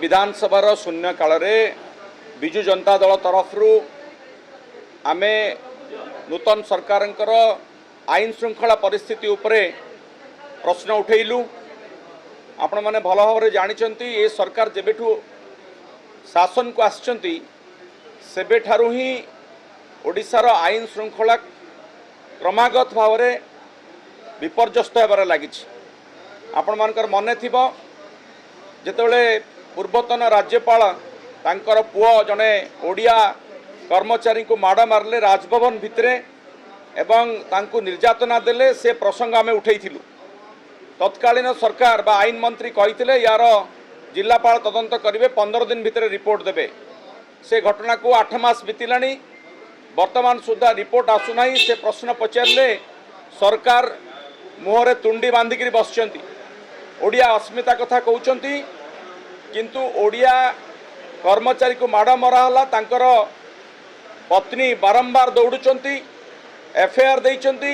ବିଧାନସଭାର ଶୂନ୍ୟକାଳରେ ବିଜୁ ଜନତା ଦଳ ତରଫରୁ ଆମେ ନୂତନ ସରକାରଙ୍କର ଆଇନ ଶୃଙ୍ଖଳା ପରିସ୍ଥିତି ଉପରେ ପ୍ରଶ୍ନ ଉଠେଇଲୁ। ଆପଣମାନେ ଭଲ ଭାବରେ ଜାଣିଛନ୍ତି, ଏ ସରକାର ଯେବେଠୁ ଶାସନକୁ ଆସିଛନ୍ତି, ସେବେଠାରୁ ହିଁ ଓଡ଼ିଶାର ଆଇନ ଶୃଙ୍ଖଳା କ୍ରମାଗତ ଭାବରେ ବିପର୍ଯ୍ୟସ୍ତ ହେବାରେ ଲାଗିଛି। ଆପଣମାନଙ୍କର ମନେ ଥିବ, ଯେତେବେଳେ ପୂର୍ବତନ ରାଜ୍ୟପାଳ ତାଙ୍କର ପୁଅ ଜଣେ ଓଡ଼ିଆ କର୍ମଚାରୀଙ୍କୁ ମାଡ଼ ମାରିଲେ ରାଜଭବନ ଭିତରେ ଏବଂ ତାଙ୍କୁ ନିର୍ଯାତନା ଦେଲେ, ସେ ପ୍ରସଙ୍ଗ ଆମେ ଉଠେଇଥିଲୁ। ତତ୍କାଳୀନ ସରକାର ବା ଆଇନ ମନ୍ତ୍ରୀ କହିଥିଲେ, ୟାର ଜିଲ୍ଲାପାଳ ତଦନ୍ତ କରିବେ, 15 ଦିନ ଭିତରେ ରିପୋର୍ଟ ଦେବେ। ସେ ଘଟଣାକୁ 8 ମାସ ବିତିଲାଣି, ବର୍ତ୍ତମାନ ସୁଦ୍ଧା ରିପୋର୍ଟ ଆସୁନାହିଁ। ସେ ପ୍ରଶ୍ନ ପଚାରିଲେ ସରକାର ମୁହଁରେ ତୁଣ୍ଡି ବାନ୍ଧିକିରି ବସିଛନ୍ତି। ଓଡ଼ିଆ ଅସ୍ମିତା କଥା କହୁଛନ୍ତି, କିନ୍ତୁ ଓଡ଼ିଆ କର୍ମଚାରୀକୁ ମାଡ଼ ମରା ହେଲା, ତାଙ୍କର ପତ୍ନୀ ବାରମ୍ବାର ଦୌଡ଼ୁଛନ୍ତି, ଏଫଆଇଆର୍ ଦେଇଛନ୍ତି।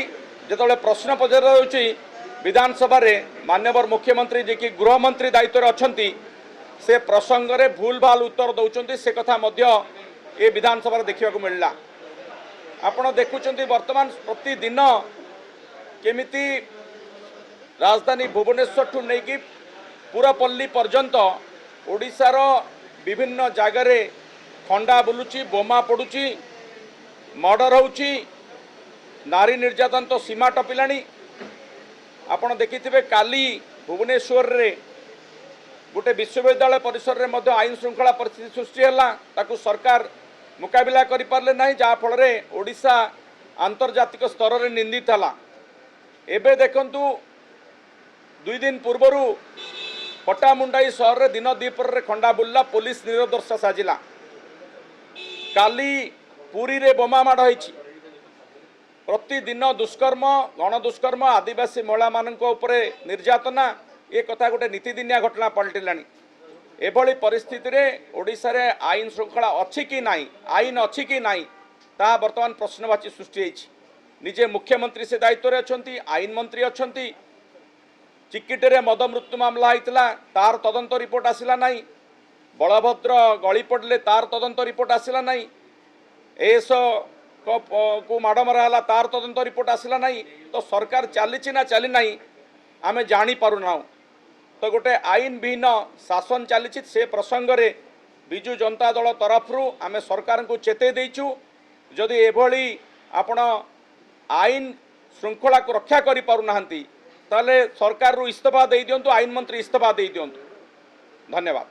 ଯେତେବେଳେ ପ୍ରଶ୍ନ ପଚରାଯାଉଛି ବିଧାନସଭାରେ, ମାନ୍ୟବର ମୁଖ୍ୟମନ୍ତ୍ରୀ, ଯିଏକି ଗୃହମନ୍ତ୍ରୀ ଦାୟିତ୍ୱରେ ଅଛନ୍ତି, ସେ ପ୍ରସଙ୍ଗରେ ଭୁଲ ଭାଲ ଉତ୍ତର ଦେଉଛନ୍ତି। ସେ କଥା ମଧ୍ୟ ଏ ବିଧାନସଭାରେ ଦେଖିବାକୁ ମିଳିଲା। ଆପଣ ଦେଖୁଛନ୍ତି, ବର୍ତ୍ତମାନ ପ୍ରତିଦିନ କେମିତି ରାଜଧାନୀ ଭୁବନେଶ୍ୱରଠୁ ନେଇକି ପୁରପଲ୍ଲୀ ପର୍ଯ୍ୟନ୍ତ ଓଡ଼ିଶାର ବିଭିନ୍ନ ଜାଗାରେ ଖଣ୍ଡା ବୁଲୁଛି, ବୋମା ପଡ଼ୁଛି, ମର୍ଡର ହେଉଛି, ନାରୀ ନିର୍ଯାତନା ତ ସୀମା ଟପିଲାଣି। ଆପଣ ଦେଖିଥିବେ, କାଲି ଭୁବନେଶ୍ୱରରେ ଗୋଟେ ବିଶ୍ୱବିଦ୍ୟାଳୟ ପରିସରରେ ମଧ୍ୟ ଆଇନ ଶୃଙ୍ଖଳା ପରିସ୍ଥିତି ସୃଷ୍ଟି ହେଲା। ତାକୁ ସରକାର ମୁକାବିଲା କରିପାରିଲେ ନାହିଁ, ଯାହାଫଳରେ ଓଡ଼ିଶା ଆନ୍ତର୍ଜାତିକ ସ୍ତରରେ ନିନ୍ଦିତ ହେଲା। ଏବେ ଦେଖନ୍ତୁ, 2 ଦିନ ପୂର୍ବରୁ ପଟ୍ଟାମୁଣ୍ଡାଇ ସହରରେ ଦିନ ଦ୍ୱିପହରରେ ଖଣ୍ଡା ବୁଲିଲା, ପୋଲିସ ନିରବଦ୍ରଷ୍ଟା ସାଜିଲା। କାଲି ପୁରୀରେ ବୋମା ମାଡ଼ ହେଇଛି। ପ୍ରତିଦିନ ଦୁଷ୍କର୍ମ, ଗଣଦୁଷ୍କର୍ମ, ଆଦିବାସୀ ମହିଳାମାନଙ୍କ ଉପରେ ନିର୍ଯାତନା, ଏ କଥା ଗୋଟେ ନିତିଦିନିଆ ଘଟଣା ପାଲଟିଲାଣି। ଏଭଳି ପରିସ୍ଥିତିରେ ଓଡ଼ିଶାରେ ଆଇନ ଶୃଙ୍ଖଳା ଅଛି କି ନାହିଁ, ଆଇନ ଅଛି କି ନାହିଁ, ତାହା ବର୍ତ୍ତମାନ ପ୍ରଶ୍ନବାଚୀ ସୃଷ୍ଟି ହେଇଛି। ନିଜେ ମୁଖ୍ୟମନ୍ତ୍ରୀ ସେ ଦାୟିତ୍ୱରେ ଅଛନ୍ତି, ଆଇନ ମନ୍ତ୍ରୀ ଅଛନ୍ତି। ଚିକିଟିରେ ମଦ ମୃତ୍ୟୁ ମାମଲା ହେଇଥିଲା, ତାର ତଦନ୍ତ ରିପୋର୍ଟ ଆସିଲା ନାହିଁ। ବଳଭଦ୍ର ଗଳି ପଡ଼ିଲେ, ତାର ତଦନ୍ତ ରିପୋର୍ଟ ଆସିଲା ନାହିଁ। ଏଏସ୍ଓ କୁ ମାଡ଼ ମରା ହେଲା, ତାର ତଦନ୍ତ ରିପୋର୍ଟ ଆସିଲା ନାହିଁ। ତ ସରକାର ଚାଲିଛି ନା ଚାଲି ନାହିଁ, ଆମେ ଜାଣିପାରୁନାହୁଁ। ତ ଗୋଟେ ଆଇନ ବିହୀନ ଶାସନ ଚାଲିଛି। ସେ ପ୍ରସଙ୍ଗରେ ବିଜୁ ଜନତା ଦଳ ତରଫରୁ ଆମେ ସରକାରଙ୍କୁ ଚେତେଇ ଦେଇଛୁ, ଯଦି ଏଭଳି ଆପଣ ଆଇନ ଶୃଙ୍ଖଳାକୁ ରକ୍ଷା କରିପାରୁନାହାନ୍ତି, ତାହେଲେ ସରକାରରୁ ଇସ୍ତଫା ଦେଇଦିଅନ୍ତୁ, ଆଇନ ମନ୍ତ୍ରୀ ଇସ୍ତଫା ଦେଇଦିଅନ୍ତୁ। ଧନ୍ୟବାଦ।